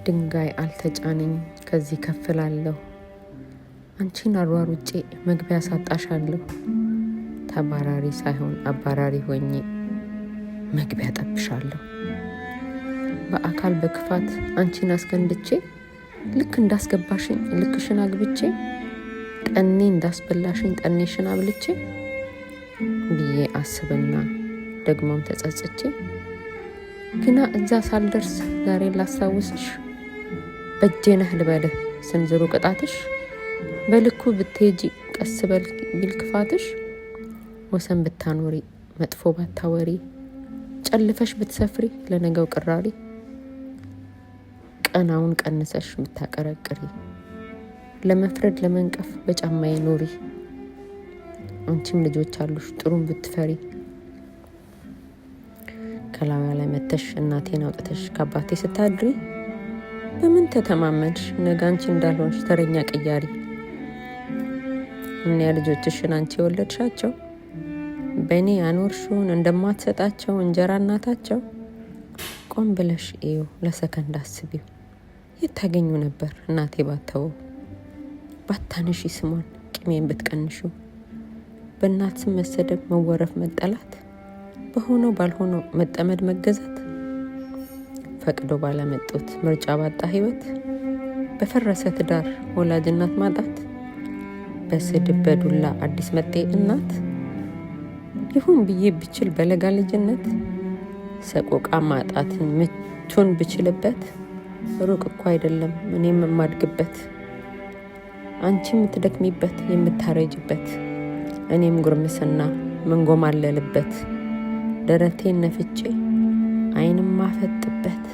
ድንጋይ አልተጫነኝ ከዚህ ከፍ እላለሁ። አንቺን አሯሩጬ መግቢያ ሳጣሻለሁ። ተባራሪ ሳይሆን አባራሪ ሆኜ መግቢያ ጠብሻለሁ። በአካል በክፋት አንቺን አስገንድቼ፣ ልክ እንዳስገባሽኝ ልክሽን አግብቼ፣ ጠኔ እንዳስበላሽኝ ጠኔሽን አብልቼ ብዬ አስብና ደግሞም ተጸጽቼ፣ ግና እዛ ሳልደርስ ዛሬ ላስታውስሽ፣ በእጄ ነህ ልበልህ ስንዝሩ ቅጣትሽ፣ በልኩ ብትሄጂ ቀስ በል ቢል ክፋትሽ፣ ወሰን ብታኖሪ መጥፎ ባታወሪ፣ ጨልፈሽ ብትሰፍሪ ለነገው ቅራሪ፣ ቀናውን ቀንሰሽ ብታቀረቅሪ፣ ለመፍረድ ለመንቀፍ በጫማዬ ኑሪ። አንቺም ልጆች አሉሽ ጥሩም ብትፈሪ። ከላዋ ላይ መተሽ እናቴን አውጥተሽ ከአባቴ ስታድሪ፣ በምን ተተማመንሽ ነገ አንቺ እንዳልሆንሽ ተረኛ ቅያሪ? እኒያ ልጆችሽን አንቺ የወለድሻቸው፣ በእኔ ያኖርሽውን እንደማትሰጣቸው እንጀራ እናታቸው፣ ቆም ብለሽ እዩ፣ ለሰከንድ አስቢው። የት ታገኙ ነበር እናቴ ባተወው፣ ባታነሺ ስሟን ቂሜን ብትቀንሺው? በእናት ስም መሰደብ፣ መወረፍ፣ መጠላት፣ በሆነው ባልሆነው መጠመድ፣ መገዛት፣ ፈቅዶ ባላመጡት ምርጫ ባጣ ህይወት፣ በፈረሰ ትዳር ወላጅ እናት ማጣት፣ በስድብ በዱላ አዲስ መጤ እናት ይሁን ብዬ ብችል በለጋ ልጅነት፣ ሰቆቃ ማጣትን ምቹን ብችልበት፣ ሩቅ እኮ አይደለም እኔም የማድግበት፣ አንቺ የምትደክሚበት የምታረጅበት፣ እኔም ጉርምስና ምንጎማለልበት፣ ደረቴን ነፍቼ አይንም ማፈጥበት።